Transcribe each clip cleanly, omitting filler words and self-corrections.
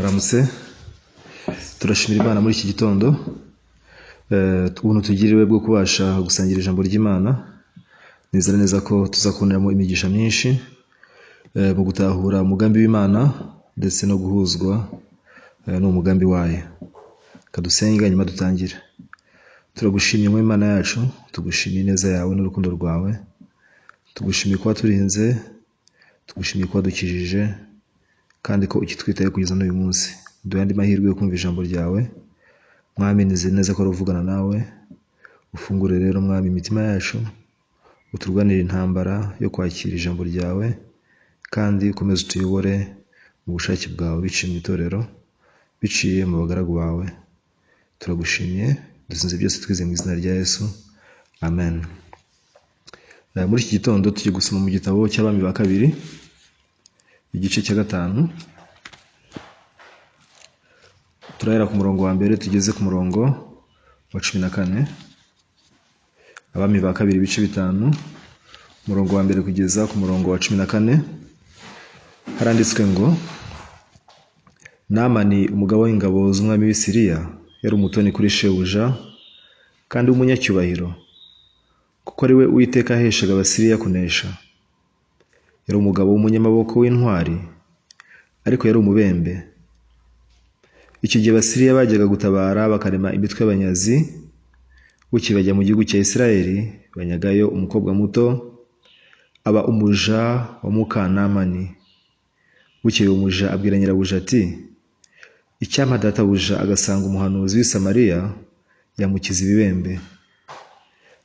Baramutse, turashimira Imana muri iki gitondo ubuntu tugiriwe bwo kubasha gusangira ijambo ry'Imana. Nizera neza ko tuzakuboneramo imigisha myinshi mu gutahura umugambi w'Imana ndetse no guhuzwa n'umugambi wayo. Kadusenga nyuma dutangire. Turagushimye mu Imana yacu, tugushimiye ineza yawe n'urukundo rwawe, tugushimiye kuba turinze, tugushimiye kuba dukijije, kandi ko ukitwitaye kugeza n'uyu munsi. Duhe andi mahirwe yo kumva ijambo ryawe. Mwami, nizere neza ko ari uvugana nawe. Ufungure rero Mwami imitima yacu, uturwanire intambara yo kwakira ijambo ryawe, kandi ukomeze utuyobore mu bushake bwawe biciye mu itorero, biciye mu bagaragu bawe. Turagushimye, dusinze byose twize mu izina rya Yesu, amen. Muri iki gitondo tugiye gusoma mu gitabo cy'Abami ba kabiri, igice cya 5. Turahera ku murongo wa mbere tugeze ku murongo wa 14. Abami ba kabiri ibice 5, umurongo wa mbere kugeza ku murongo wa 14. Haranditswe ngo: Namani umugaba w'ingabo z'umwami w'i Siriya yari umutoni kuri shebuja kandi w'umunyacyubahiro, kuko ari we Uwiteka yaheshaga Abasiriya kunesha. Yari umugabo w'umunyamaboko w'intwari, ariko yari umubembe. Icyo gihe Abasiriya bajyaga gutabara bakarema imitwe y'abanyazi, bukeye bajya mu gihugu cya Isirayeli, banyagayo umukobwa muto, aba umuja wa muka Namani. Bukeye uwo muja abwira nyirabuja ati: icyampa databuja agasanga umuhanuzi w'i Samariya, yamukiza ibibembe.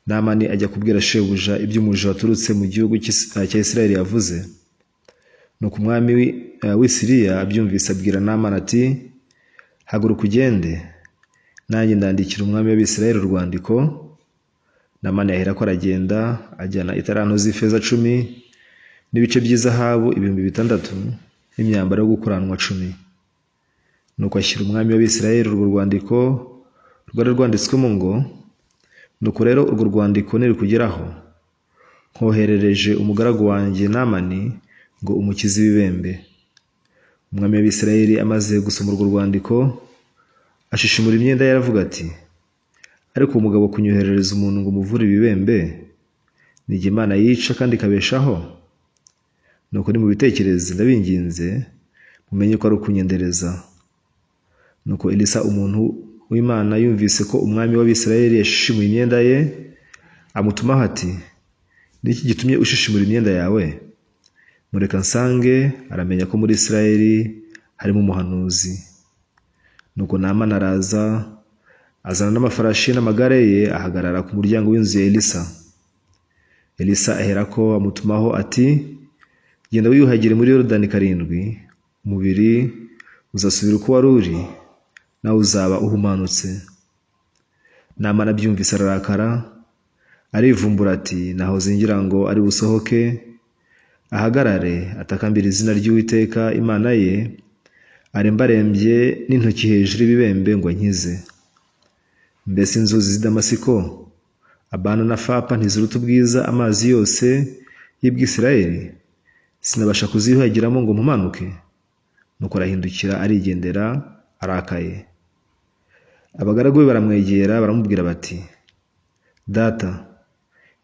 Namani ajya kubwira shebuja iby'umuja waturutse mu gihugu cya Isirayeli yavuze. Nuko umwami w'i Siriya abyumvise abwira Namani ati: haguruka ugende, nanjye ndandikira umwami w'Abisirayeli urwandiko. Namani aherako aragenda, ajyana italanto z'ifeza 10 n'ibice by'izahabu 6000 n'imyambaro yo gukuranwa 10. Nuko ashyira umwami w'Abisirayeli urwo rwandiko rwari rwanditswemo ngo: nuko rero urwo rwandiko nirukugeraho, nkoherereje umugaragu wanjye Namani ngo umukize ibibembe. Umwami w'Abisirayeli amaze gusoma urwo rwandiko, ashishimura imyenda ye aravuga ati: ariko uwo mugabo kunyoherereza umuntu ngo umuvure ibibembe, ni jye Imana yica kandi ikabeshaho? Nuko nimubitekereze, ndabinginze mumenye ko ari ukunyendereza. Nuko Elisa umuntu w'Imana yumvise ko umwami w'Abisirayeli yashishimuye imyenda ye, amutumaho ati: ni iki gitumye ushishimura imyenda yawe? Mureka nsange aramenya ko muri Isirayeli harimo umuhanuzi. Nuko Namani araza, azana n'amafarashi n'amagare ye, ahagarara ku muryango w'inzu ya Elisa. Elisa aherako amutumaho ati: genda wiyuhagire muri Yorodani 7, umubiri uzasubira uko wari uri, nawe uzaba uhumanutse. Namani abyumvise ararakara, arivumbura ati: nahoze ngira ngo ari busohoke ahagarare atakambira izina ry'Uwiteka Imana ye, arembarembye n'intoki hejuru y'ibibembe ngo ankize. Mbese inzuzi z'i Damasiko, Abana na Fapa ntiziruta ubwiza amazi yose y'Ubwisirayeli? Sinabasha kuziyuhagiramo ngo mpumanuke? Nuko arahindukira arigendera arakaye. Abagaragu be baramwegera baramubwira bati: data,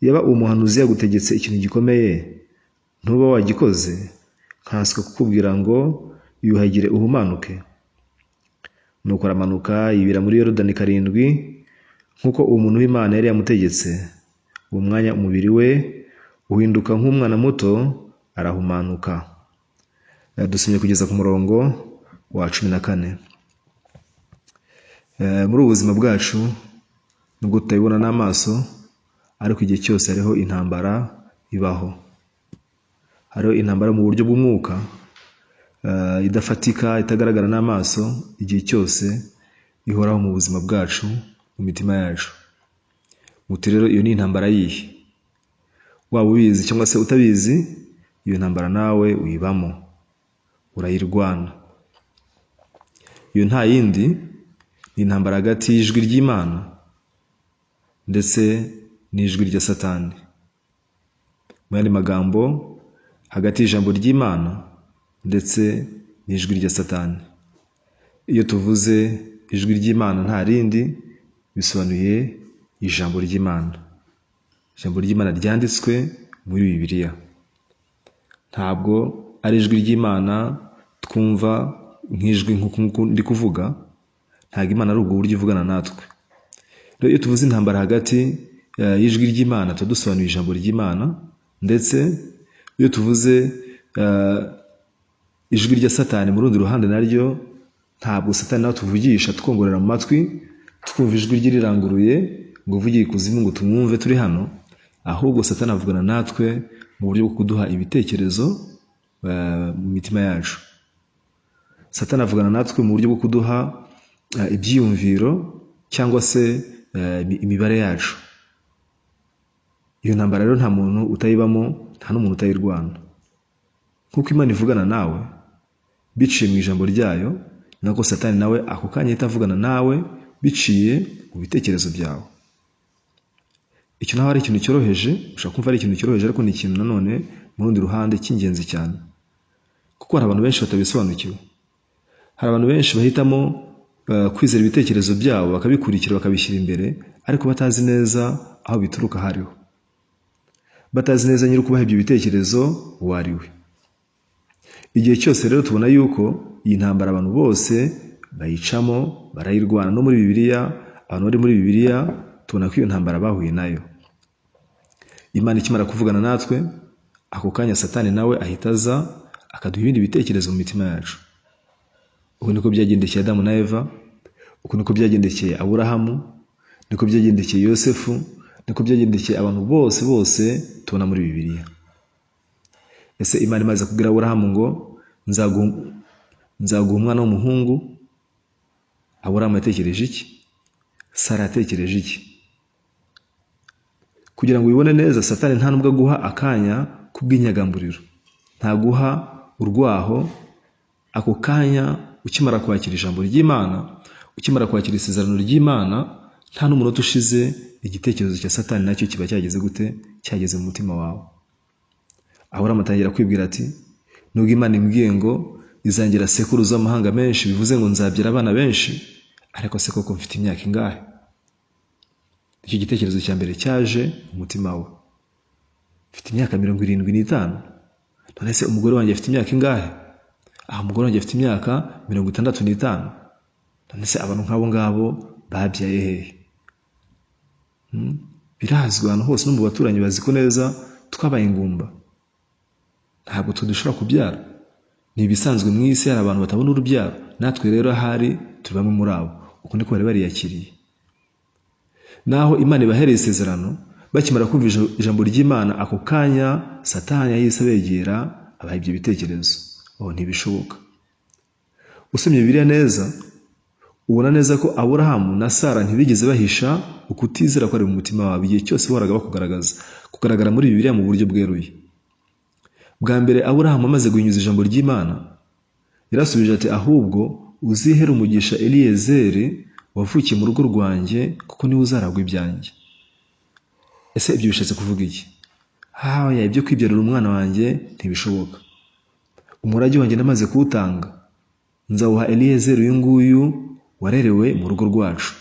yaba uwo muhanuzi yagutegetse ikintu gikomeye, ntuba wagikoze, nkanswe kukubwira ngo yuhagire uhumanuke? Nuko aramanuka yibira muri Yorodani 7, nk'uko uwo muntu w'Imana yari yamutegetse. Uwo mwanya umubiri we uhinduka nk'umwana muto, arahumanuka. Dusomye kugeza ku murongo wa 14. Muri ubu buzima bwacu, nubwo tutabibona n'amaso, ariko igihe cyose hariho intambara ibaho. Hariho intambara mu buryo bw'umwuka, idafatika, itagaragara n'amaso, igihe cyose ihoraho mu buzima bwacu, mu mitima yacu. Muti rero iyo ni intambara yihe? Waba ubizi cyangwa se utabizi, iyo ntambara nawe uyibamo, urayirwana. Iyo nta yindi ni intambara hagati y'ijwi ry'Imana ndetse n'ijwi rya Satani. Mu yandi magambo, hagati y'ijambo ry'Imana ndetse n'ijwi rya Satani. Iyo tuvuze ijwi ry'Imana nta rindi, bisobanuye ijambo ry'Imana. Ijambo ry'Imana ryanditswe muri Bibiliya. Ntabwo ari ijwi ry'Imana twumva nk'ijwi nk'uku ndi kuvuga, ntabwo Imana ari ubwo buryo ivugana natwe. Rero iyo tuvuze intambara hagati y'ijwi ry'Imana, tuba dusobanuye ijambo ry'Imana, ndetse iyo tuvuze ijwi rya Satani mu rundi ruhande naryo, ntabwo Satani nawe tuvugisha twongorera mu matwi, twumva ijwi rye riranguruye ngo uvugiye ikuzimu ngo tumwumve turi hano, ahubwo Satani avugana natwe mu buryo bwo kuduha ibitekerezo mu mitima yacu. Satani avugana natwe mu buryo bwo kuduha ibyiyumviro cyangwa se imibare yacu. Iyo ntambara rero nta muntu utayibamo, nta n'umuntu utayirwana. Nk'uko Imana ivugana nawe biciye mu ijambo ryayo, nako Satani nawe ako kanya ahita avugana nawe biciye mu bitekerezo byawe. Icyo naho ari ikintu cyoroheje, ushobora kumva ari ikintu cyoroheje, ariko ni ikintu nanone mu rundi ruhande cy'ingenzi cyane, kuko hari abantu benshi batabisobanukiwe. Hari abantu benshi bahitamo kwizera ibitekerezo byabo, bakabikurikira, bakabishyira imbere, ariko batazi neza aho bituruka hariho, batazi neza nyiri ukubaha ibyo bitekerezo uwo ari we. Igihe cyose rero tubona yuko iyi ntambara abantu bose bayicamo, barayirwana. No muri Bibiliya, abantu bari muri Bibiliya tubona ko iyo ntambara bahuye nayo. Imana ikimara kuvugana natwe, ako kanya Satani nawe ahita aza akaduha ibindi bitekerezo mu mitima yacu. Uku niko byagendekeye Adamu na Eva, uku niko byagendekeye Aburahamu, niko byagendekeye Yosefu, niko byagendekeye abantu bose bose tubona muri Bibiliya. Ese Imana imaze kubwira Aburahamu ngo nzaguha umwana w'umuhungu, Aburahamu yatekereje iki? Sara yatekereje iki? Kugira ngo ubibone neza, Satani nta nubwo aguha akanya k'ubwinyagamburiro, ntaguha urwaho. Ako kanya ukimara kwakira ijambo ry'Imana, ukimara kwakira isezerano ry'Imana, nta n'umunota ushize igitekerezo cya Satani nacyo kiba cyageze gute? Cyageze mu mutima wawe. Aburahamu atangira kwibwira ati, nubwo Imana imbwiye ngo izangira sekuruza w'amahanga menshi, bivuze ngo nzabyara abana benshi, ariko se koko mfite imyaka ingahe? Icyo gitekerezo cya mbere cyaje mu mutima we. Mfite imyaka 75, none se umugore wanjye afite imyaka ingahe? Aha umugore wanjye afite imyaka 65, none se abantu nk'abo ngabo babyaye hehe? Birazwi ahantu hose, no mu baturanyi bazi ko neza twabaye ingumba, ntabwo tudushobora kubyara. Ni ibisanzwe mu isi, hari abantu batabona urubyaro, natwe rero ahari turi bamwe muri abo. Uko niko bari bariyakiriye. Naho Imana ibahereye isezerano, bakimara kumva ijambo ry'Imana, ako kanya Satani yahise abegera abaha ibyo bitekerezo. Oh, ntibishoboka. Usomye Bibiliya neza, ubona neza ko Aburahamu na Sara ntibigeze bahisha ukutizera kwari mu mutima wabo. Igihe cyose bahoraga bakugaragaza, kugaragara muri Bibiliya mu buryo bweruye. Bwa mbere Aburahamu amaze guhinyuza ijambo ry'Imana, yarasubije ati, ahubwo uzihere umugisha Eliyezeri wavukiye mu rugo rwanjye, kuko niwe uzaragwa ibyanjye. Ese ibyo bishatse kuvuga iki? Haya, ibyo kwibyarira umwana wanjye ntibishoboka. Umurage wanjye namaze kuwutanga, nzawuha Eliyezeri uyu nguyu warerewe mu rugo rwacu,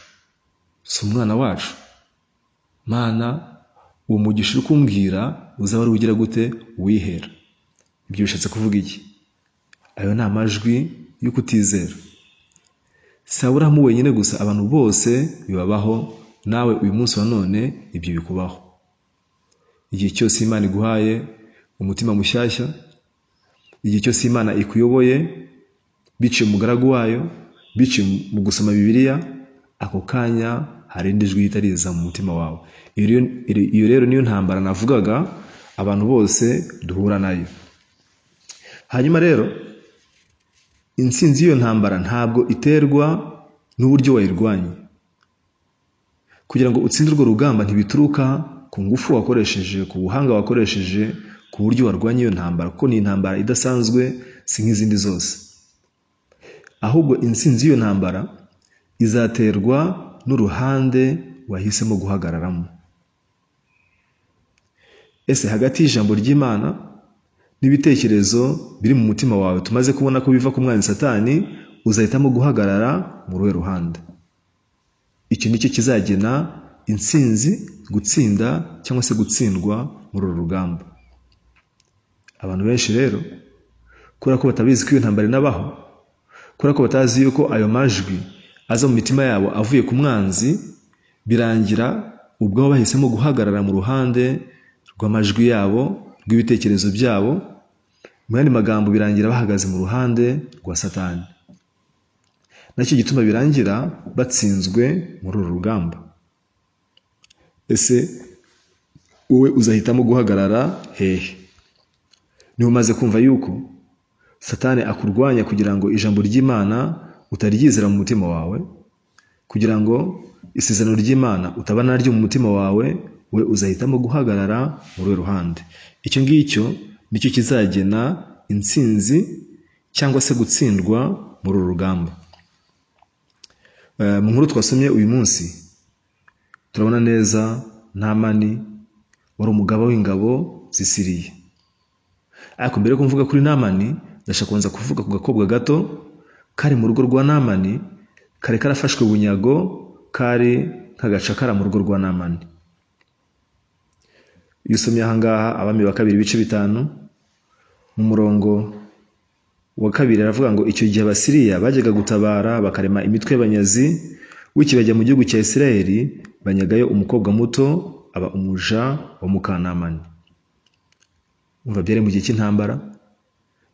si umwana wacu. Mana, uwo mugisha uri kumbwira uzaba ari ugira gute? Uwihera. Ibyo bishatse kuvuga iki? Ayo ni amajwi yo kutizera. Si Aburahamu wenyine gusa, abantu bose bibabaho, nawe uyu munsi wa none ibyo bikubaho. Igihe cyose Imana iguhaye umutima mushyashya, igihe cyose Imana ikuyoboye biciye umugaragu wayo, biciye mu gusoma Bibiliya, ako kanya hari indi jwi ritariza mu mutima wawe. Iyo rero niyo ntambara navugaga abantu bose duhura nayo. Hanyuma rero intsinzi y'iyo ntambara ntabwo iterwa n'uburyo wayirwanye. Kugira ngo utsinde urwo rugamba ntibituruka ku ngufu wakoresheje, ku buhanga wakoresheje, ku buryo warwanye iyo ntambara, kuko ni intambara idasanzwe, si nk'izindi zose. Ahubwo intsinzi y'iyo ntambara izaterwa n'uruhande wahisemo guhagararamo. Ese hagati y'ijambo ry'Imana n'ibitekerezo biri mu mutima wawe tumaze kubona ko biva ku mwanzi Satani, uzahitamo guhagarara mu ruhe ruhande? Icyo nicyo kizagena intsinzi, gutsinda cyangwa se gutsindwa muri uru rugamba. Abantu benshi rero kubera ko batabizi ko iyo ntambara inabaho, kubera ko batazi yuko ayo majwi aza mu mitima yabo avuye ku mwanzi, birangira ubwabo bahisemo guhagarara mu ruhande rw'amajwi yabo, rw'ibitekerezo byabo. Mu yandi magambo, birangira bahagaze mu ruhande rwa Satani. Nacyo gituma birangira batsinzwe muri uru rugamba. Ese wowe uzahitamo guhagarara hehe? Niba umaze kumva yuko Satani akurwanya kugira ngo ijambo ry'Imana utaryizera mu mutima wawe, kugira ngo isezerano ry'Imana utabana naryo mu mutima wawe, we uzahitamo guhagarara muri uru ruhande. Icyo ngicyo nicyo kizagena intsinzi cyangwa se gutsindwa muri uru rugamba. Mu nkuru twasomye uyu munsi turabona neza Namani wari umugaba w'ingabo z'Isiriya. Ariko mbere yo kuvuga kuri Namani, ndashaka kubanza kuvuga ku gakobwa gato kari mu rugo rwa Namani, kari karafashwe bunyago, kari nk'agacakara mu rugo rwa Namani. Iyo usomye aha ngaha Abami ba kabiri ibice 5 mu murongo wa 2 aravuga ngo icyo gihe Abasiriya bajyaga gutabara bakarema imitwe y'abanyazi, bityo bajya mu gihugu cya Isirayeli banyagayo umukobwa muto aba umuja wa muka Namani. Umva, byari mu gihe cy'intambara,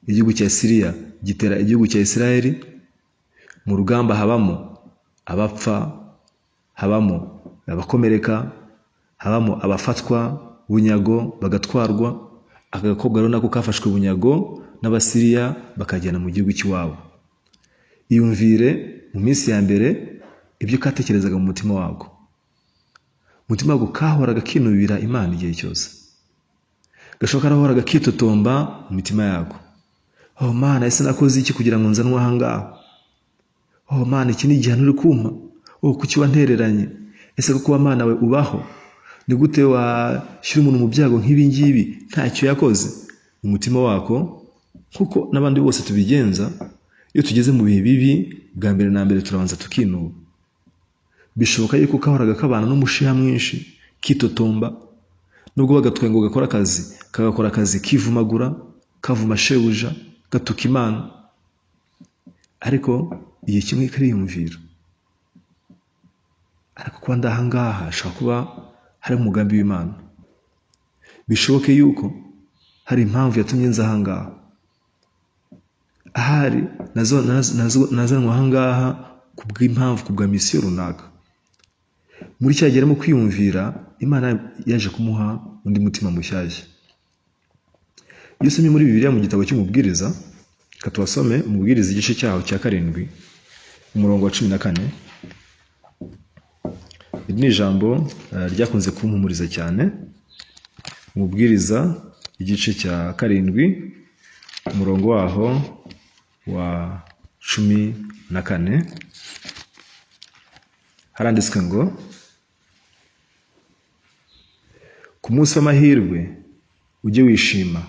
igihugu cya Siriya gitera igihugu cya Isirayeli. Mu rugamba habamo abapfa, habamo abakomereka, habamo abafatwa bunyago bagatwarwa. Aka gakobwa rero nako kafashwe bunyago n'Abasiriya bakajyana mu gihugu cy'iwabo. Iyumvire mu minsi ya mbere ibyo katekerezaga mu mutima wako. Umutima wako kahoraga kinubira Imana igihe cyose, gashoboka karahoraga kitotomba mu mitima yako. Oh Mana, ese nakoze iki kugira ngo nzanwe aha ngaha? Oh Mana, iki ni igihano uri kumpa? Oh, kuki wantereranye? Ese koko wa Mana we ubaho? Ni gute washyira umuntu mu byago nk'ibi ngibi ntacyo yakoze? Umutima wako, nkuko n'abandi bose tubigenza, iyo tugeze mu bihe bibi, bwa mbere na mbere turabanza tukinuba. Bishoboka yuko kahoraga kabana n'umushiha mwinshi, kitotomba, nubwo bagatwaye ngo gakora akazi, kagakora akazi kivumagura, kavuma shebuja, gatuka Imana. Ariko igihe kimwe kariyumvira, ariko kuba ndaha ngaha hashobora kuba hari umugambi w'Imana. Bishoboke yuko hari impamvu yatumye nza aha ngaha. Ahari nazanwa aha ngaha kubw'impamvu, kubwa misiyo runaka. Muri cya gihe arimo kwiyumvira, Imana yaje kumuha undi mutima mushyashya. Iyo usomye muri Bibiliya mu gitabo cy'Umubwiriza, reka tubasome Umubwiriza igice cyaho cya 7 umurongo wa 14. Iri ni ijambo ryakunze kumpumuriza cyane. Umubwiriza igice cya 7 umurongo waho wa 14, haranditswe ngo ku munsi w'amahirwe ujye wishima,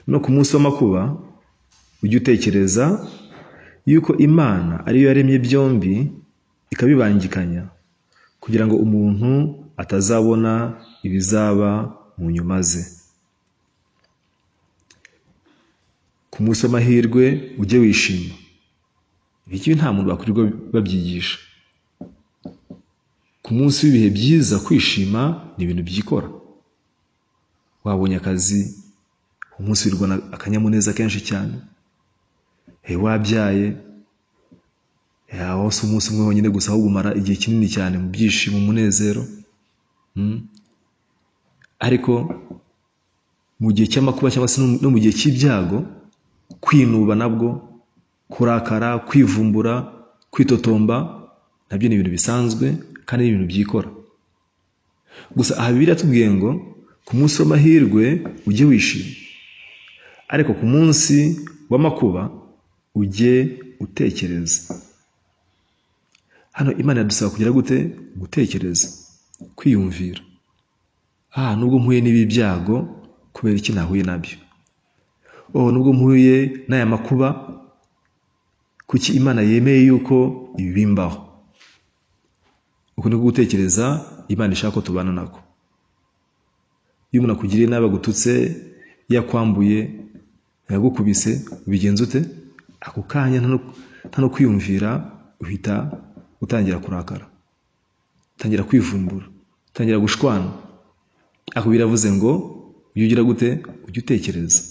no ku munsi w'amakuba ujye utekereza yuko Imana ariyo yaremye byombi ikabibangikanya, kugira ngo umuntu atazabona ibizaba mu nyuma ze. Ku munsi w'amahirwe ujye wishima. Ibi nta muntu bakwirirwa babyigisha. Ku munsi w'ibihe byiza kwishima ni ibintu byikora. Wabonye akazi, umunsi wirwana akanyamuneza kenshi cyane. Wabyaye, aho si umunsi umwe wonyine gusa, ahubwo umara igihe kinini cyane mu byishimo, umunezero. Ariko mu gihe cy'amakuba cyangwa se no mu gihe cy'ibyago, kwinuba nabwo, kurakara, kwivumbura, kwitotomba, nabyo ni ibintu bisanzwe kandi ni ibintu byikora. Gusa aha Bibiliya tubwiye ngo ku munsi w'amahirwe ujye wishima, ariko ku munsi w'amakuba ujye utekereza. Hano Imana yadusaba kugira gute? Gutekereza, kwiyumvira. Nubwo mpuye n'ibi byago, kubera iki nahuye nabyo? Nubwo mpuye n'aya makuba, Kuki Imana yemeye yuko ibi bimbaho? Uku niko gutekereza Imana ishaka ko tubana nako. Iyo umuntu akugiriye nabi, agututse, yakwambuye, yagukubise, ubigenza ute? Ako kanya nta no kwiyumvira, uhita utangira kurakara, utangira kwivumbura, utangira gushwana. Ako biravuze ngo ujye ugira gute? Ujye utekereza.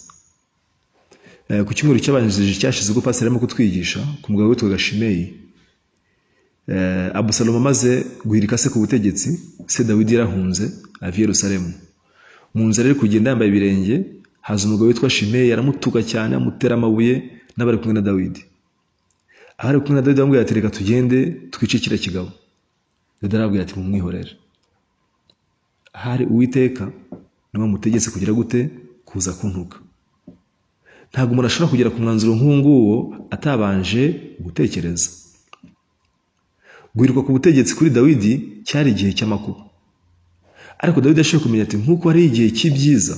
Ku cyumweru cyabanjirije cyashize, ubwo pasiteri arimo kutwigisha ku mugabo witwaga Shimeyi, Abusalomu amaze guhirika se ku butegetsi, se Dawidi yarahunze ava i Yerusalemu. Mu nzira ari kugenda yambaye ibirenge, haza umugabo witwa Shimeyi, aramutuka cyane, amutera amabuye n'abari kumwe na Dawidi. Abari kumwe na Dawidi bamubwira ati reka tugende twice kiriya kigabo. Dawidi arababwira ati mumwihorere. Ahari Uwiteka niwe wamutegetse kugira gute? Kuza kuntuka. Ntabwo umuntu ashobora kugera ku mwanzuro nk'uwo nguwo atabanje gutekereza. Guhirikwa ku butegetsi kuri Dawidi cyari igihe cy'amakuba. Ariko Dawidi ashoboye kumenya ati nk'uko hari igihe cy'ibyiza,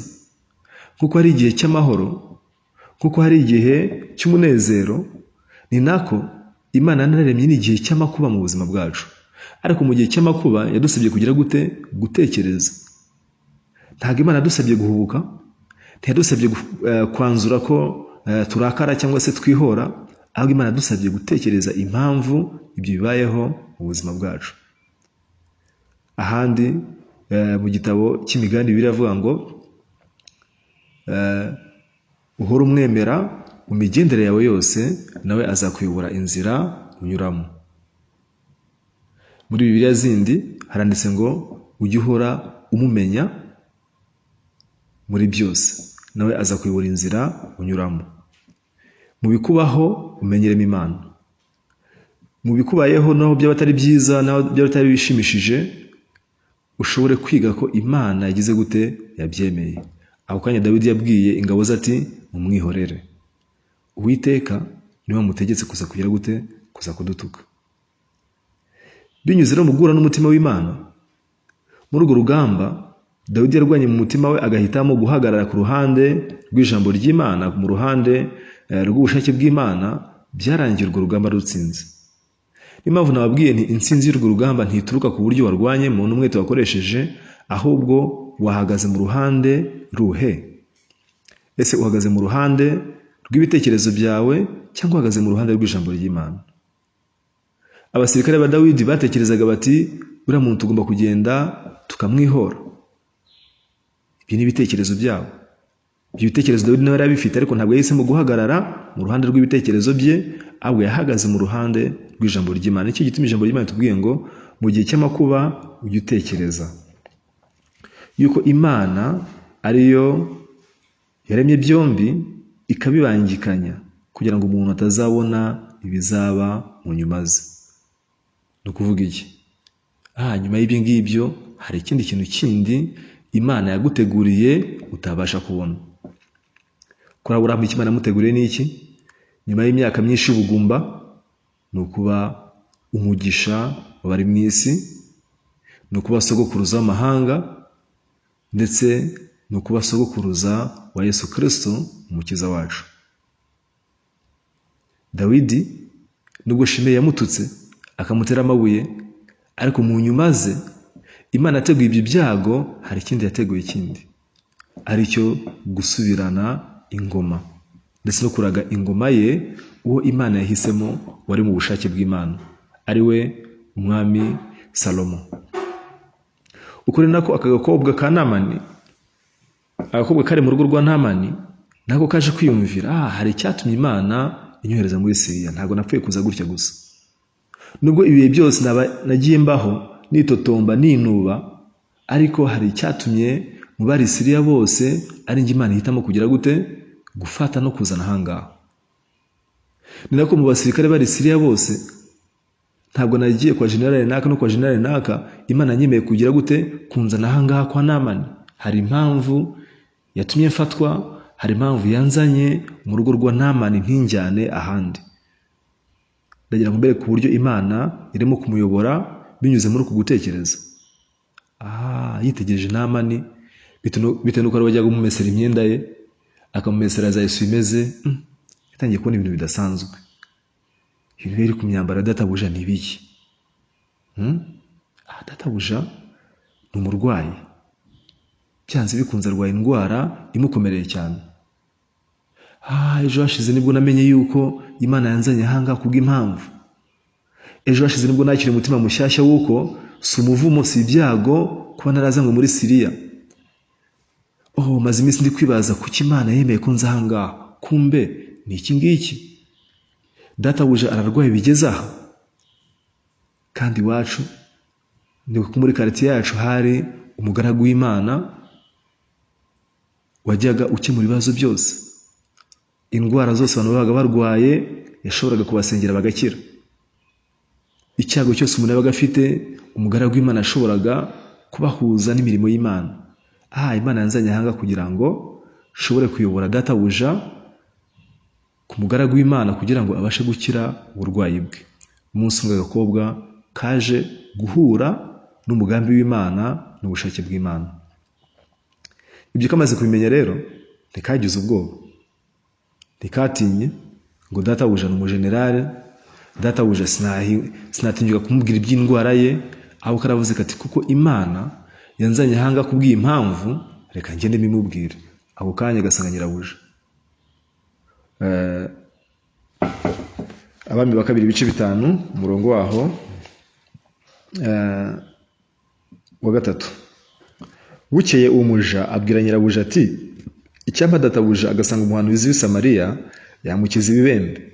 nk'uko hari igihe cy'amahoro, nk'uko hari igihe cy'umunezero, ni nako Imana yanaremye n'igihe cy'amakuba mu buzima bwacu. Ariko mu gihe cy'amakuba yadusabye kugira gute? Gutekereza. Ntabwo Imana yadusabye guhubuka, ntiyadusabye kwanzura ko turakara cyangwa se twihora, ahubwo Imana yadusabye gutekereza impamvu ibyo bibayeho mu buzima bwacu. Ahandi mu gitabo cy'imigani biravuga ngo uhora umwemera mu migendere yawe yose, nawe azakuyobora inzira unyuramo. Muri Bibiliya zindi haranditse ngo ujye uhora umumenya muri byose, nawe azakuyobora inzira unyuramo. Mu bikubaho umenyeremo Imana. Mu bikubayeho naho byaba atari byiza, naho byaba atari bishimishije, ushobore kwiga ko Imana yagize gute? Yabyemeye. Ako kanya Dawidi yabwiye ingabo ze ati mumwihorere. Uwiteka niwe wamutegetse kuza kugira gute? Kuza kudutuka. Binyuze rero mu guhura n'umutima w'Imana, muri urwo rugamba Dawidi yarwanye mu mutima we, agahitamo guhagarara ku ruhande rw'ijambo ry'Imana, mu ruhande rw'ubushake bw'Imana, byarangiye urwo rugamba rutsinze. Niyo mpamvu nababwiye nti intsinzi y'urwo rugamba ntituruka ku buryo warwanyemo n'umwete wakoresheje, ahubwo wahagaze mu ruhande ruhe? Ese uhagaze mu ruhande rw'ibitekerezo byawe cyangwa uhagaze mu ruhande rw'ijambo ry'Imana? Abasirikare ba Dawidi batekerezaga bati uriya muntu tugomba kugenda tukamwihora. Ibyo ni ibitekerezo byabo. Ibyo bitekerezo Dawidi nawe yari abifite, ariko ntabwo yahisemo guhagarara mu ruhande rw'ibitekerezo bye, ahubwo yahagaze mu ruhande rw'ijambo ry'Imana. Nicyo gituma ijambo ry'Imana ritubwiye ngo mu gihe cy'amakuba ujye utekereza yuko Imana ariyo yaremye byombi, ikabibangikanya kugira ngo umuntu atazabona ibizaba mu nyuma ze. Ni ukuvuga iki? Nyuma y'ibyo ngibyo hari ikindi kintu kindi Imana yaguteguriye utabasha kubona. Kuri Aburahamu icyo Imana yamuteguriye ni iki? Nyuma y'imyaka myinshi y'ubugumba, ni ukuba umugisha w'abari mu isi, ni ukuba sogokuruza w'amahanga, ndetse ni ukuba sogokuruza wa Yesu Kristo umukiza wacu. Dawidi nubwo Shimeyi yamututse akamutera amabuye, ariko mu nyuma ze Imana yateguye ibyo byago, hari ikindi yateguye kindi, aricyo gusubirana ingoma ndetse no kuraga ingoma ye uwo Imana yahisemo wari mu bushake bw'Imana, ari we umwami Salomo. Ukuri nako aka gakobwa ka Namani, agakobwa kari mu rugo rwa Namani, nako kaje kwiyumvira, hari icyatumye Imana inyohereza muri Siriya, ntabwo napfuye kuza gutya gusa. Nubwo ibihe byose nagiye mbaho nitotomba ninuba, ariko hari icyatumye mu bari Siriya bose ari njye Imana ihitamo kugira gute? Gufata no kuzana ahangaha. Ni nako mu basirikare bari Siriya bose, ntabwo nagiye kwa generali naka no kwa generali naka, Imana yanyemeye kugira gute? Kunzana ahangaha kwa Namani. Hari impamvu yatumye mfatwa, hari impamvu yanzanye mu rugo rwa Namani ntinjyane ahandi. Ndagira ngo mbereke uburyo Imana irimo kumuyobora binyuze muri uku gutekereza. Yitegereje Namani, bitewe n'uko ari we wajyaga umumesera imyenda ye, akamumesera za esuwime ze, yatangiye kubona ibintu bidasanzwe. Ibintu biri ku myambaro ya databuja ni ibiki? Databuja ni umurwayi, byanze bikunze arwaye indwara imukomereye cyane. Ejo hashize nibwo namenye yuko Imana yanzanye ahangaha kubw'impamvu. Ejo hashize nibwo nakira umutima mushyashya w'uko si umuvumo, si ibyago kuba narazanywe muri Siriya. Maze iminsi ndi kwibaza kuki Imana yemeye ko nza ahangaha, kumbe ni iki ngiki? Databuja ararwaye bigeze aha. Kandi iwacu ni kuko muri quartier yacu hari umugaragu w'Imana wajyaga ukemura ibibazo byose, indwara zose abantu babaga barwaye yashoboraga kubasengera bagakira. Icyago cyose umuntu yabaga afite, umugaragu w'Imana yashoboraga kubahuza n'imirimo y'Imana. Imana yanzanye ahanga kugira ngo nshobore kuyobora databuja ku mugaragu w'Imana kugira ngo abashe gukira uburwayi bwe. Umunsi umwe agakobwa kaje guhura n'umugambi w'Imana n'ubushake bw'Imana. Ibyo kamaze kubimenya rero, ntikagize ubwoba, ntikatinye ngo databuja ni umujenerale, databuja sinatinyuka kumubwira iby'indwara ye, ahubwo karavuze kati kuko Imana yanzanye ahanga kubw'iyi mpamvu, reka ngende mbimubwire. Ako kanya agasanga nyirabuja. Abami ba kabiri ibice 5 umurongo waho wa 3. Bukeye umuja abwira nyirabuja ati icyampa databuja agasanga umuhanuzi w'i Samariya yamukiza ibibembe.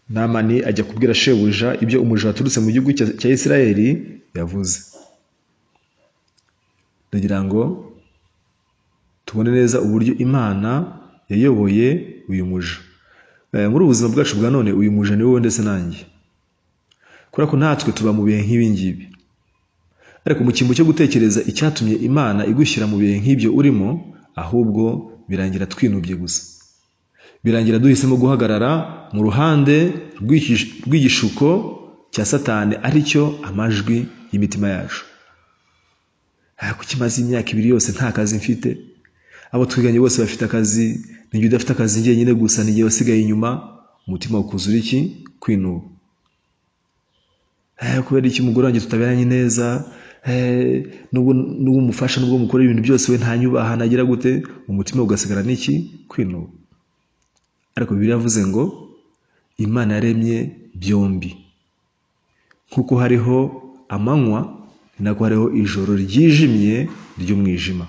Namani ajya kubwira shebuja ibyo umuja waturutse mu gihugu cya Isirayeli yavuze. Ndagira ngo tubone neza uburyo Imana yayoboye uyu muja. Muri ubuzima bwacu bwa none uyu muja ni wowe ndetse nanjye, kubera ko natwe tuba mu bihe nk'ibi ngibi. Ariko mu cyimbo cyo gutekereza icyatumye Imana igushyira mu bihe nk'ibyo urimo, ahubwo birangira twinubye gusa. Birangira duhisemo guhagarara mu ruhande rw'igishuko cya Satani, aricyo amajwi y'imitima yacu. Kuki maze imyaka 2 yose nta kazi mfite? Abo twiganye bose bafite akazi, ninjye udafite akazi njyenyine gusa, ninjye wasigaye inyuma. Umutima ukuzura iki? Kwinuba. Kubera iki umugore wanjye tutaberanye neza? Nubwo umufasha, nubwo mukora ibintu byose, we ntanyubaha, nagira gute? Umutima ugasigara n'iki? Kwinuba. Ariko Bibiliya yavuze ngo Imana yaremye byombi, kuko hariho amanywa ni nako hariho ijoro ryijimye ry'umwijima.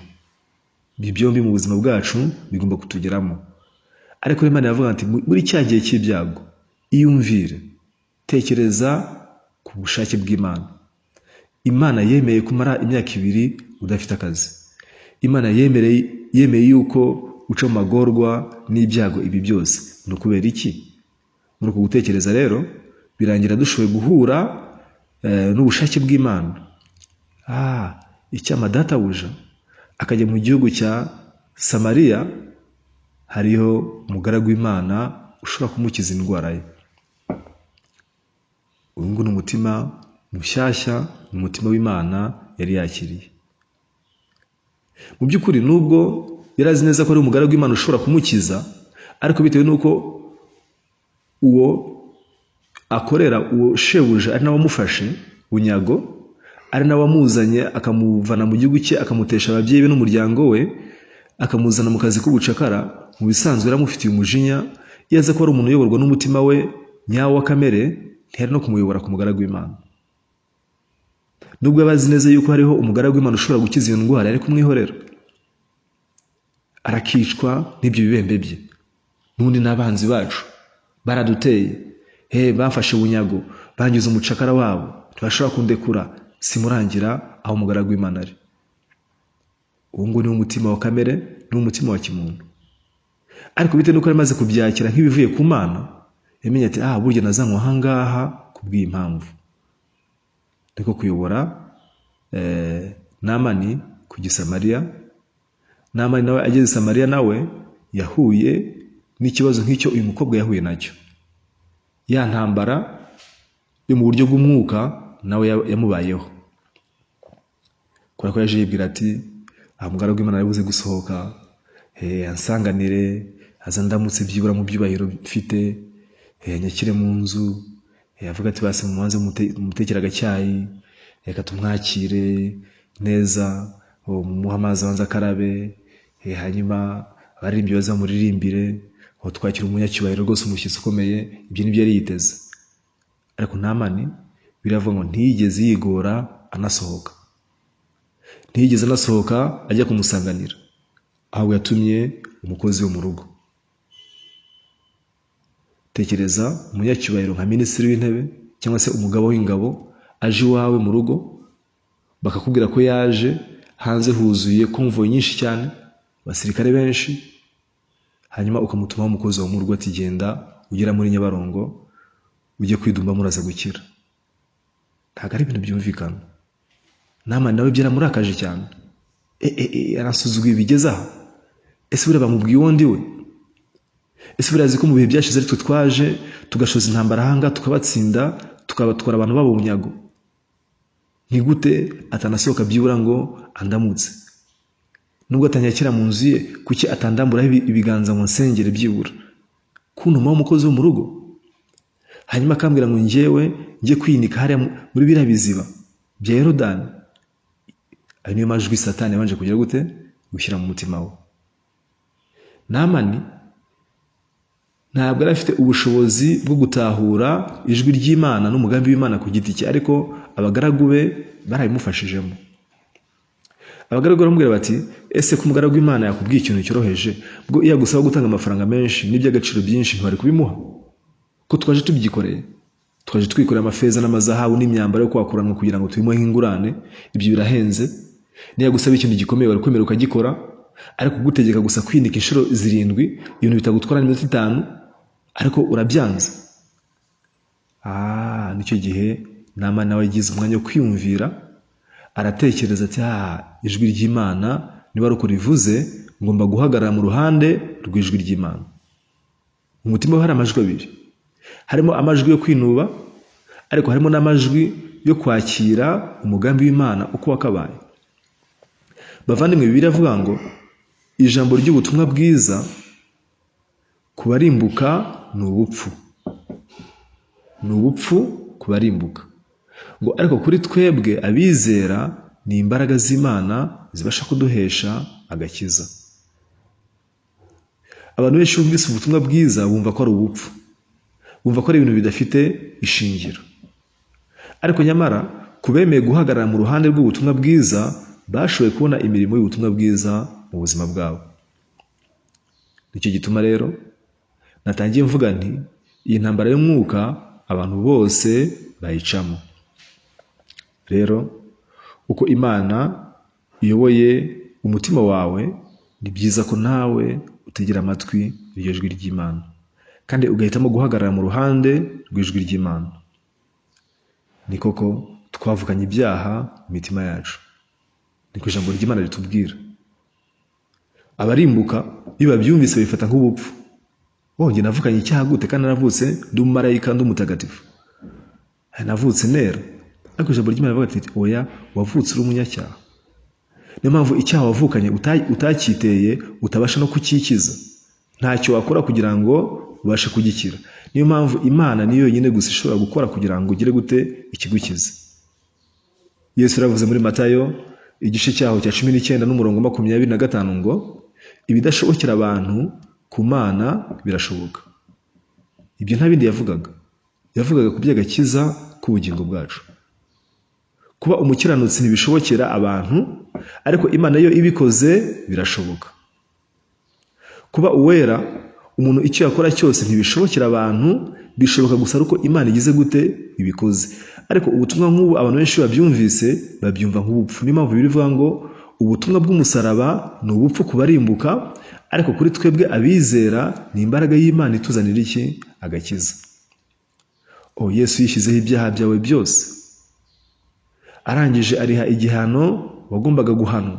Ibi byombi mu buzima bwacu bigomba kutugeramo. Ariko Imana yavuga ati muri cya gihe cy'ibyago iyumvire, tekereza ku bushake bw'Imana. Imana yemeye kumara imyaka 2 udafite akazi. Imana yemeye yuko uca mu magorwa n'ibyago ibi byose. Ni ukubera iki? Muri uku gutekereza rero birangira dushoboye guhura n'ubushake bw'Imana. Icyama databuja akajya mu gihugu cya Samariya, hariho umugaragu w'Imana ushobora kumukiza indwara ye. Uyu nguyu ni umutima mushyashya, ni umutima w'Imana yari yakiriye. Mu by'ukuri nubwo yari azi neza ko ari umugaragu w'Imana ushobora kumukiza, ariko bitewe n'uko uwo akorera, uwo shebuja ari nawe wamufashe bunyago, ari nawe wamuzanye akamuvana mu gihugu cye, akamutesha ababyeyi be n'umuryango we, akamuzana mu kazi k'ubucakara, mu bisanzwe yaramufitiye umujinya. Iyo aza kuba ari umuntu uyoborwa n'umutima we nyawo wa kamere, ntiyari no kumuyobora ku mugaragu w'Imana. Nubwo yaba azi neza yuko hariho umugaragu w'Imana ushobora gukiza iyo ndwara, yari kumwihorera arakicwa n'ibyo bibembe bye. N'undi n'abanzi bacu baraduteye, bafashe bunyago, bangiza umucakara wabo, ntibashobora kundekura, simurangira aho umugaragu w'Imana ari. Uwo nguwo ni umutima wa kamere, ni umutima wa kimuntu. Ariko bitewe n'uko yari amaze kubyakira nk'ibivuye ku Mana, yamenye ati burya nazanywe aha ngaha kubw'iyi mpamvu. Niko kuyobora Namani ku Gisamariya. Namani nawe ageze i Samariya, nawe yahuye n'ikibazo nk'icyo uyu mukobwa yahuye nacyo. Ya ntambara yo mu buryo bw'umwuka nawe yamubayeho. Kubera ko yaje yibwira ati umugaragu w'Imana yabuze gusohoka, ansanganire, aza ndamutse byibura mu byubahiro mfite, Anyakire mu nzu, avuga ati basi mubanze mumutekere agacyayi, reka tumwakire neza, mumuhe amazi abanze akarabe, hanyuma abaririmbyi bazamuririmbire, twakira umunyacyubahiro rwose, umushyitsi ukomeye. Ibyo nibyo yari yiteze. Ariko Namani biravuga ngo ntiyigeze yigora anasohoka, ntiyigeze anasohoka ajya kumusanganira, ahubwo yatumye umukozi wo mu rugo. Tekereza umunyacyubahiro nka minisitiri w'intebe cyangwa se umugabo w'ingabo aje iwawe mu rugo, bakakubwira ko yaje, hanze huzuye konvoyi nyinshi cyane, abasirikare benshi, hanyuma ukamutumaho umukozi wo mu rugo ati genda ugera muri Nyabarongo ujye kwidumba muraza gukira. Ntabwo ari ibintu byumvikana. Namani nawe byaramurakaje cyane. Arasuzuguye bigeze aha. Ese buriya bamubwiye uwo ndi we? Ese buriya azi ko mu bihe byashize ari twe twaje tugashoza intambara ahanga tukabatsinda, tukabatwara abantu babo bunyago? Ni gute atanasohoka byibura ngo andamutse? Nubwo atanyakira mu nzu ye, kuki atandamburaho ibiganza ngo nsengere byibura? Kuntumaho umukozi wo mu rugo, hanyuma akambwira ngo njyewe njye kwinika hariya muri biriya biziba bya Yorodani. Ayo niyo majwi Satani yabanje kugira gute? Gushyira mu mutima we. Namani ntabwo yari afite ubushobozi bwo gutahura ijwi ry'Imana n'umugambi w'Imana ku giti cye, ariko abagaragu be barabimufashijemo. Abagaragu baramubwira bati ese ko umugaragu w'Imana yakubwiye ikintu cyoroheje, bwo iyo agusaba gutanga amafaranga menshi n'iby'agaciro byinshi ntiwari kubimuha? Ko twaje tubyikoreye, twaje twikoreye amafeza n'amazahabu n'imyambaro yo kwakuranwa kugira ngo tubimuhe nk'ingurane, ibyo birahenze. Niyo agusaba ikintu gikomeye wari kwemera ukagikora, ariko kugutegeka gusa kwinika inshuro 7, ibintu bitagutwara iminota 5, ariko urabyanze. Nicyo gihe Namani nawe yagize umwanya wo kwiyumvira, aratekereza ati ijwi ry'Imana niba ari uko rivuze, ngomba guhagarara mu ruhande rw'ijwi ry'Imana. Mu mutima we hari amajwi abiri, harimo amajwi yo kwinuba, ariko harimo n'amajwi yo kwakira umugambi w'Imana uko wakabaye. Bavandimwe, Bibiliya iravuga ngo ijambo ry'ubutumwa bwiza ku barimbuka ni ubupfu, ni ubupfu ku barimbuka, ngo ariko kuri twebwe abizera ni imbaraga z'Imana zibasha kuduhesha agakiza. Abantu benshi bumvise ubutumwa bwiza bumva ko ari ubupfu, bumva ko ari ibintu bidafite ishingiro, ariko nyamara kubemeye guhagarara mu ruhande rw'ubutumwa bwiza bashoboye kubona imirimo y'ubutumwa bwiza mu buzima bwabo. Nicyo gituma rero natangiye mvuga nti iyi ntambara y'umwuka abantu bose bayicamo. Rero uko Imana iyoboye umutima wawe, ni byiza ko nawe utegera amatwi iryo jwi ry'Imana, kandi ugahitamo guhagarara mu ruhande rw'ijwi ry'Imana. Ni koko twavukanye ibyaha mu mitima yacu, niko ijambo ry'Imana ritubwira. Abarimbuka iyo babyumvise babifata nk'ubupfu. Njye navukanye icyaha gute kandi naravutse ndi umumarayika, ndi umutagatifu, navutse nera? Ariko ijambo ry'Imana rivuga ati oya, wavutse uri umunyacyaha. Niyo mpamvu icyaha wavukanye utacyiteye, utabasha no kucyikiza, ntacyo wakora kugira ngo ubashe kugikira. Niyo mpamvu Imana niyo yonyine gusa ishobora gukora kugira ngo ugire gute? Ikigukize. Yesu yaravuze muri Matayo igice cyaho cya 19 n'umurongo 25 ngo ibidashobokera abantu ku Mana birashoboka. Ibyo nta bindi yavugaga, yavugaga ku by'agakiza k'ubugingo bwacu. Kuba umukiranutsi ntibishobokera abantu, ariko Imana yo ibikoze birashoboka. Kuba uwera, umuntu icyo yakora cyose ntibishobokera abantu, bishoboka gusa ariko Imana igize gute? Ibikoze. Ariko ubutumwa nk'ubu abantu benshi babyumvise babyumva nk'ubupfu. Niyo mpamvu bivuga ngo ubutumwa bw'umusaraba ni ubupfu ku barimbuka, ariko kuri twebwe abizera ni imbaraga y'Imana ituzanira iki? Agakiza. Yesu yishyizeho ibyaha byawe byose, arangije ariha igihano wagombaga guhanwa.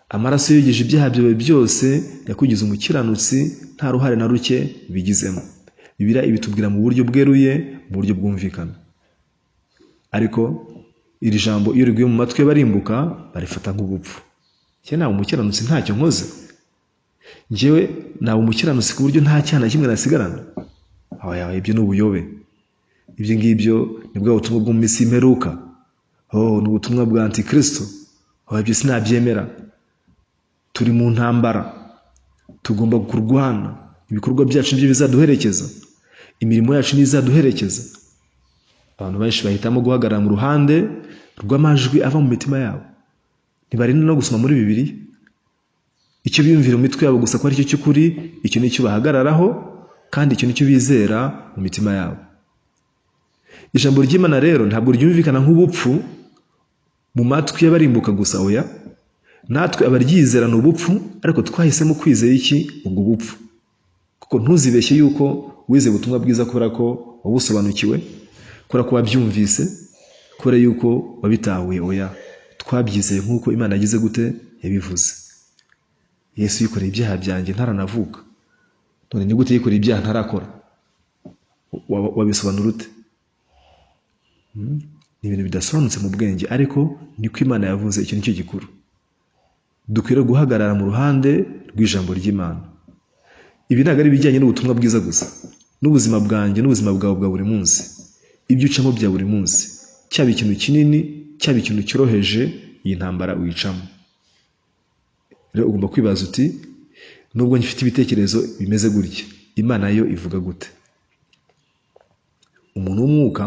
Amaraso yogeje ibyaha byawe byose, yakugize umukiranutsi, nta ruhare na ruke bigizemo. Bibiliya ibitubwira mu buryo bweruye, mu buryo bwumvikana. Ariko iri jambo iyo riguye mu matwi y'abarimbuka barifata nk'ubupfu. Njye naba umukiranutsi ntacyo nkoze, njyewe naba umukiranutsi ku buryo nta cyaha na kimwe nasigarana. Ibyo ni ubuyobe, ibyo ngibyo ni bwa butumwa bwo mu minsi y'imperuka, ni ubutumwa bwa antikristo, ibyo sinabyemera. Turi mu ntambara, tugomba kurwana, ibikorwa byacu nibyo bizaduherekeza, imirimo yacu niyo izaduherekeza. Abantu benshi bahitamo guhagarara mu ruhande rw'amajwi ava mu mitima yabo, ntibarinda no gusoma muri Bibiliya. Icyo biyumvira mu mitwe yabo gusa ko aricyo cy'ukuri, icyo nicyo bahagararaho, kandi icyo nicyo bizera mu mitima yabo. Ijambo ry'Imana rero ntabwo ryumvikana nk'ubupfu mu matwi y'abarimbuka gusa, oya. Natwe abaryizera ni ubupfu, ariko twahisemo kwizera iki? Ubwo bupfu. Kuko ntuzibeshye yuko wize ubutumwa bwiza kubera ko wabusobanukiwe, kubera ko wabyumvise, kubera yuko wabitahuye, oya. Twabyizeye nk'uko Imana yagize gute? Yabivuze. Yesu yikoreye ibyaha byanjye ntaranavuka, none ni gute yikoreye ibyaha ntarakora? Wabisobanura ute? Ni ibintu bidasobanutse mu bwenge, ariko niko Imana yavuze, icyo nicyo gikuru. Dukwiriye guhagarara mu ruhande rw'ijambo ry'Imana. Ibi ntabwo ari ibijyanye n'ubutumwa bwiza gusa, n'ubuzima bwanjye n'ubuzima bwawe bwa buri munsi, ibyo ucamo bya buri munsi, cyaba ikintu kinini, cyaba ikintu cyoroheje, iyi ntambara uyicamo. Rero ugomba kwibaza uti, nubwo ngifite ibitekerezo bimeze gutya, Imana yo ivuga gute? Umuntu w'umwuka,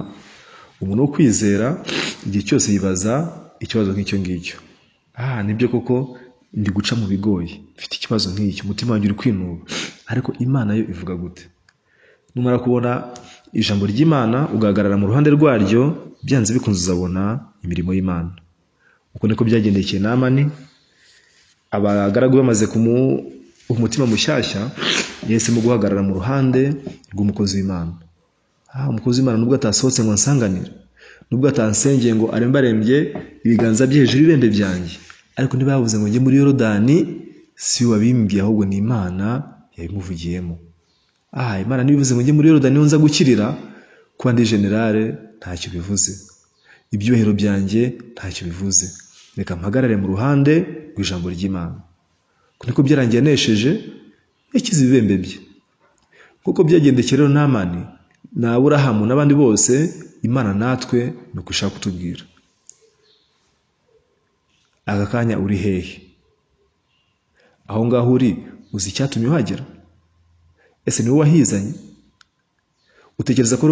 umuntu wo kwizera, igihe cyose yibaza ikibazo nk'icyo ngicyo. Nibyo koko ndi guca mu bigoye, mfite ikibazo nk'icyo, umutima wanjye uri kwinuba, ariko Imana yo ivuga gute? Numara kubona ijambo ry'Imana ugahagarara mu ruhande rwaryo, byanze bikunze uzabona imirimo y'Imana. Uko niko byagendekeye Namani. Abagaragu bamaze kumuha umutima mushyashya, yahisemo guhagarara mu ruhande rw'umukozi w'Imana. Umukozi w'Imana nubwo atasohotse ngo ansanganire, nubwo atansengeye ngo arembarembye ibiganza bye hejuru y'ibibembe byanjye, ariko niba yavuze ngo njye muri Yorodani, si we wabimbwiye, ahubwo ni Imana yabimuvugiyemo. Imana niba ivuze ngo njye muri Yorodani niho nza gukirira, kuba ndi generale ntacyo bivuze, ibyubahiro byanjye ntacyo bivuze, reka mpagarare mu ruhande rw'ijambo ry'Imana. Niko byarangiye anesheje, yakize ibibembe bye. Kuko byagendekeye rero Namani na Aburahamu n'abandi bose, Imana natwe ni uko ishaka kutubwira. Aka kanya uri hehe? Aho ngaho uri, uzi icyatumye uhagera? Ese ni wowe wahizanye? Utekereza ko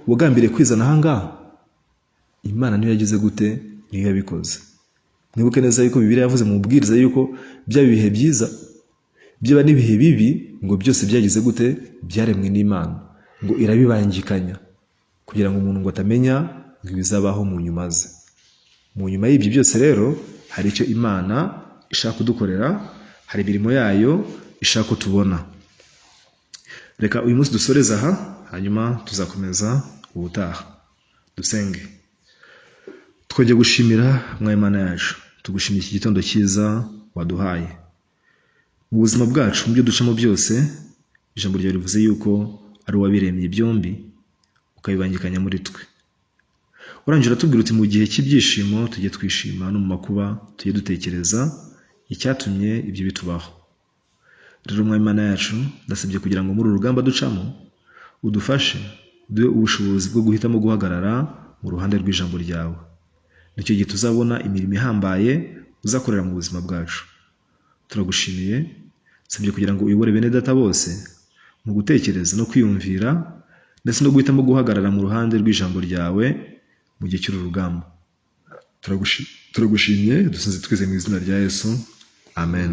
wagambiriye kwizana aha ngaha? Imana niyo yagize gute? Niyo yabikoze. Mwibuke neza yuko Bibiliya yavuze mu mubwiriza yuko byaba ibihe byiza, byaba n'ibihe bibi, ngo byose byagize gute? Byaremwe n'Imana, ngo irabibangikanya kugira ngo umuntu ngo atamenya ngo ibizabaho mu nyuma ze. Mu nyuma y'ibyo byose rero hari icyo Imana ishaka kudukorera, hari imirimo yayo ishaka ko tubona. Reka uyu munsi dusoreze aha, hanyuma tuzakomeza ubutaha. Dusenge. Twongeye gushimira Mwami Imana yacu, tugushimiye iki gitondo cyiza waduhaye. Mu buzima bwacu, mu byo ducamo byose, ijambo ryawe rivuze yuko ari uwabiremye byombi, ukabibangikanya muri twe. Urangije uratubwira uti mu gihe cy'ibyishimo tujye twishima, no mu makuba tujye dutekereza icyatumye ibyo bitubaho. Rero Mwami Imana yacu, ndasabye kugira ngo muri uru rugamba ducamo udufashe, uduhe ubushobozi bwo guhitamo guhagarara mu ruhande rw'ijambo ryawe. Nicyo gihe tuzabona imirimo ihambaye uzakorera mu buzima bwacu. Turagushimiye, nsabye kugira ngo uyobore bene data bose mu gutekereza no kwiyumvira, ndetse no guhitamo guhagarara mu ruhande rw'ijambo ryawe mu gihe cy'uru rugamba. Turagushimye, dusenze twizeye mu izina rya Yesu. Amen.